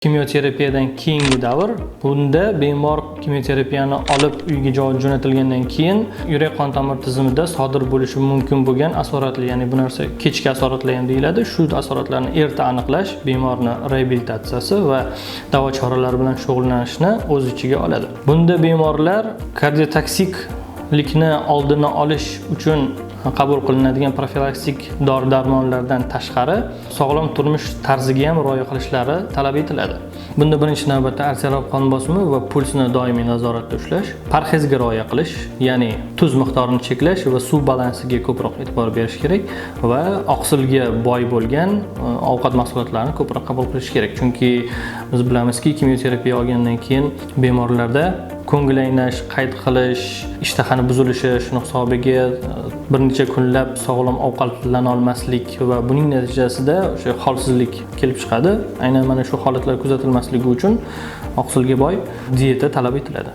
Kimyoterapiyadan keyingi davr. Bunda bemor kimyoterapiyani olib, uyga jo'natilgandan keyin yurak qon tomir tizimida sodir bo'lishi mumkin bo'lgan asoratlar, ya'ni bu narsa kechki asoratlar ham deyiladi, shu asoratlarni erta aniqlash, bemorni reabilitatsiyasi va davo choralari bilan shug'ullanishni o'z ichiga oladi. Bunda bemorlar kardiotoksiklikni oldini olish uchun qabul qilinadigan profilaktik dori darmonlardan tashqari sog'lom turmush tarziga ham rioya qilishlari talab etiladi. Bunda birinchi navbatda arterial qon bosimi va pulsni doimiy nazoratda ushlash, parhezga rioya qilish, ya'ni tuz miqdorini cheklash va suv balansiga ko'proq e'tibor berish kerak va oqsilga boy bo'lgan ovqat mahsulotlarini ko'proq qabul qilish kerak. Chunki biz bilamizki, kimyoterapiya olgandan keyin bemorlarda ko'ngil aynash, qayt qilish, ishtahani buzilishi, shuni hisobiga bir necha kunlab sog'lom ovqatlana olmaslik va buning natijasida o'sha holsizlik kelib chiqadi. Aynan mana shu holatlar kuzatilmasligi uchun oqsilga boy dieta talab etiladi.